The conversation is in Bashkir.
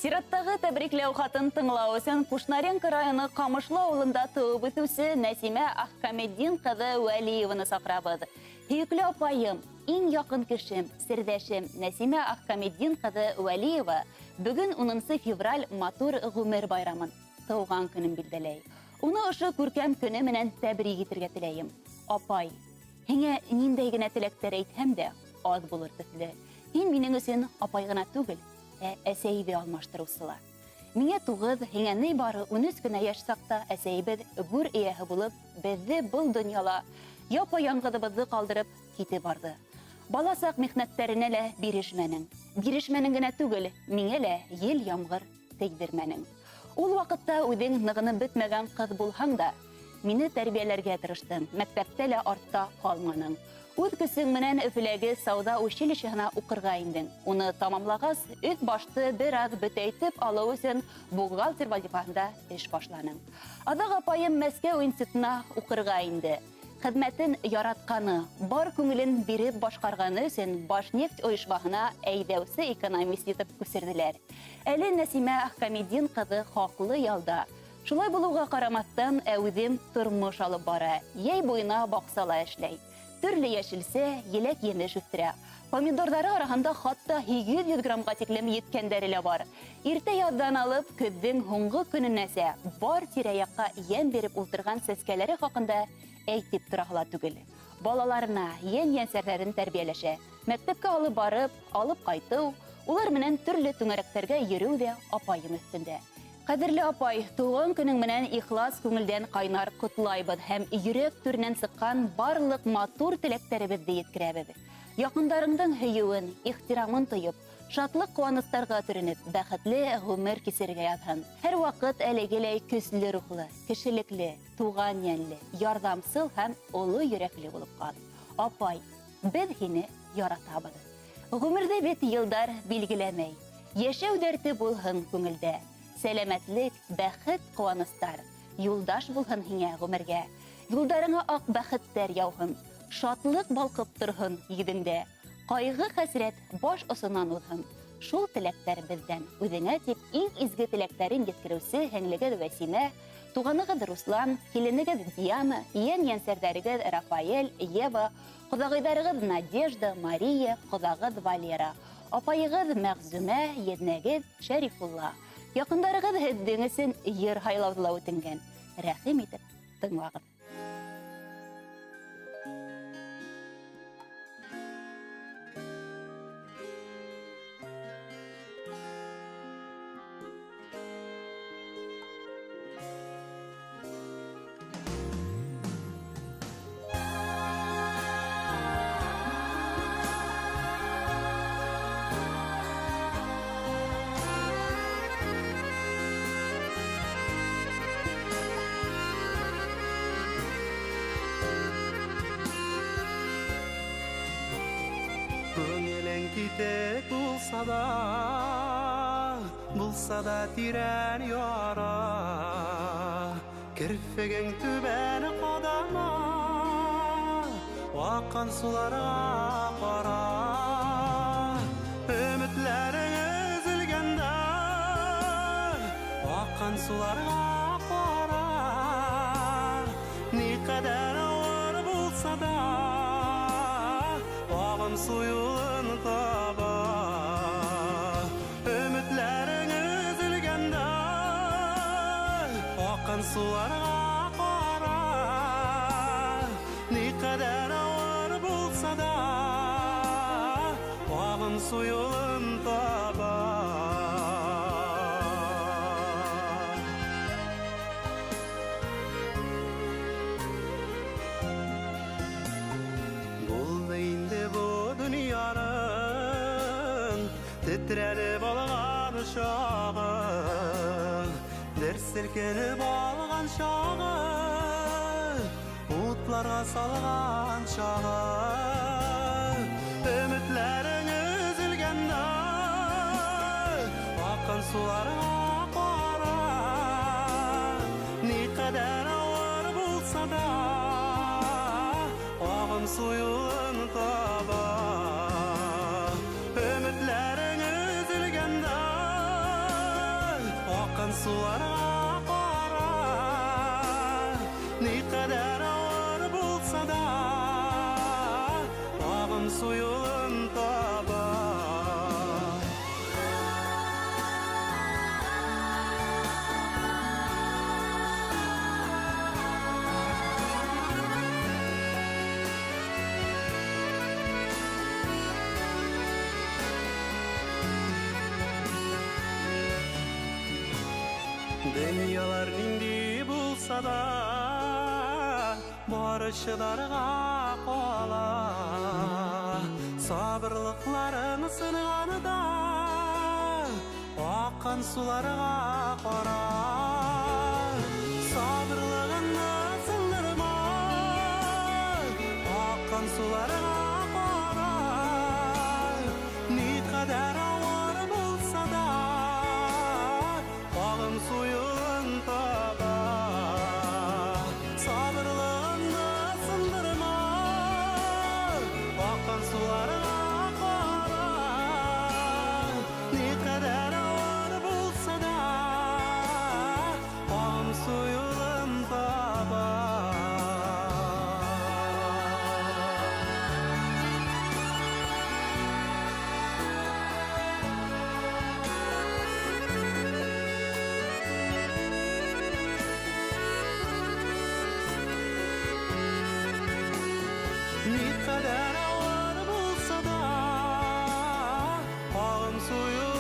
Сираттағы тәбрикләү хатын тыңлау өсөн Кушнаренко районы Ҡамышлы ауылында тыуып үҫеүсе Нәсимә Ахкаметдин ҡыҙы Вәлиеваны саҡырабыҙ. Һөйөклө апайым, иң яҡын кешем, серҙәшем Нәсимә Ахкаметдин ҡыҙы Вәлиева бөгөн 10 февраль матур ғүмер байрамын, тыуған көнөн билдәләй. Уны ошо күркәм көнө менән тәбрик итергә теләйем. Апай, һиңә ниндәй генә теләктәр әйтһәм дә, аҙ булыр төҫлө. Һин минең өсөн апай ғына түгел, ә әсәйҙе алмаштырыусы ла. Миңә 9, һиңә ни бары 13 кенә йәш саҡта әсәйебеҙ гүр эйәһе булып, беҙҙе был донъяла япа-яңғыҙыбыҙҙы ҡалдырып китеп барҙы. Бала саҡ михнәттәренә лә бирешмәнең. Бирешмәнең генә түгел, миңә лә ел-ямғыр тейҙермәнең. Ул ваҡытта үҙең нығынып бөтмәгән ҡыҙ булһаң да, мине тәрбиәләргә тырыштың, мәктәптә лә артта ҡалманың. Үҙ көсөң менән Өфөләге сауҙа училищеһына уҡырға индең. Уны тамамлағас, өҫ-башты бер аҙ бөтәйтеп алыу өсөн бухгалтер вазифаһында эш башланың. Аҙаҡ апайым Мәскәү институтына уҡырға инде. Хеҙмәтен яратҡаны, бар күңелен биреп башҡарғаны өсөн Башнефть ойошмаһына әйҙәүсе экономист итеп күсерҙеләр. Әле Нәсимә Ахкаметдин ҡыҙы хаҡлы ялда. Шулай булыуға ҡарамаҫтан, әүҙем тормош алып бара, йәй буйына баҡсала эшләй. Төрлө йәшелсә, еләк-емеш үҫтерә. Помидорҙары араһында хатта 800 граммға тиклем еткәндәре лә бар. Иртә яҙҙан алып, көҙҙөң һуңғы көнөнәсә бар тирә-яҡҡа йәм биреп ултырған сәскәләре хаҡында әйтеп тораһы ла түгел. Балаларына йән-йәнсәрҙәрен тәрбиәләшә. Мәктәпкә алып барып, алып ҡайтыу, улар менән төрлө түңәрәктәргә йөрөү ҙә апайым өҫтөндә. Ҡәҙерле апай, тыуған көнөң менән ихлас күңелдән ҡайнар ҡотлайбыҙ һәм йөрәк түренән сыҡҡан барлыҡ матур теләктәребеҙҙе еткерәбеҙ. Яҡындарыңдың һөйөүен, ихтирамын тойоп, шатлыҡ ҡыуаныстарға төрөнөп, бәхетле ғүмер кисерергә яҙһын. Һәр ваҡыт әлегеләй көслө рухлы, кешелекле, туған йәнле, ярҙамсыл һәм оло йөрәкле булып ҡал. Апай, беҙ һине яратабыҙ. Ғүмерҙе бит йылдар билгеләмәй. Йәшәү дәрте булһын күңелдә. Сәләмәтлек, бәхет, ҡыуаныстар юлдаш булһын һиңә ғүмергә. Юлдарыңа аҡ бәхеттәр яуһын, шатлыҡ балҡып торһон йөҙөңдә. Ҡайғы хәсрәт баш осонан уҙһын. Шул теләктәр беҙҙән үҙеңә тип иң изге теләктәрен еткереүсе һеңлегеҙ Вәсимә, туғанығыҙ Руслан, киленегеҙ Диана, йән-йәнсәрҙәрегеҙ Рафаэль, Ева, ҡоҙағыйҙарығыҙ Надежда, Мария, ҡоҙағыҙ Валера, апайығыҙ Мәғзүмә, еҙнәгеҙ Шәрифулла. Яҡындарығыҙ һеҙҙең өсөн йыр һайлауҙы ла үтенгән. Рәхим итеп тыңлағыҙ. Күңелең китек булса да, булса да тирән яра, керфегең түбән ҡадама, аҡҡан суларға ҡара. Өмөтләрең өҙөлгәндә, аҡҡан суларға ҡара. Ни ҡәҙәр ауыр булса да, ағым су юлын таба. Өмөтләрең өҙөлгәндә, аҡҡан суларға ҡара. Ни ҡәҙәр ауыр булса да, ағым су юлын таба. Булды инде бу донъяның тетрәнеп алған шағы, дер селкенеп алған шағы, утларға салған шағы. Өмөтләрең өҙөлгәндә, аҡҡан суларға ҡара. Ни ҡәҙәр ауыр булса да, ағым су юлын таба. Өмөтләрең өҙөлгәндә, Аккан суларга кара, никадәр авыр булса да, агым су юлын таба. Дөньялар нинди булса да, бары чыдарга кала. Сабырлыкларын сынганда, аккан суларга кара. Сабырлыгыңны сындырма, аккан суларга кара. Никадәр авыр булса да, агым су юлын таба. Сабырлыгыңны сындырма, аккан суларга кара. Никадәр авыр булса да, агым су юлын таба. Никадәр авыр булса да, агым су юлын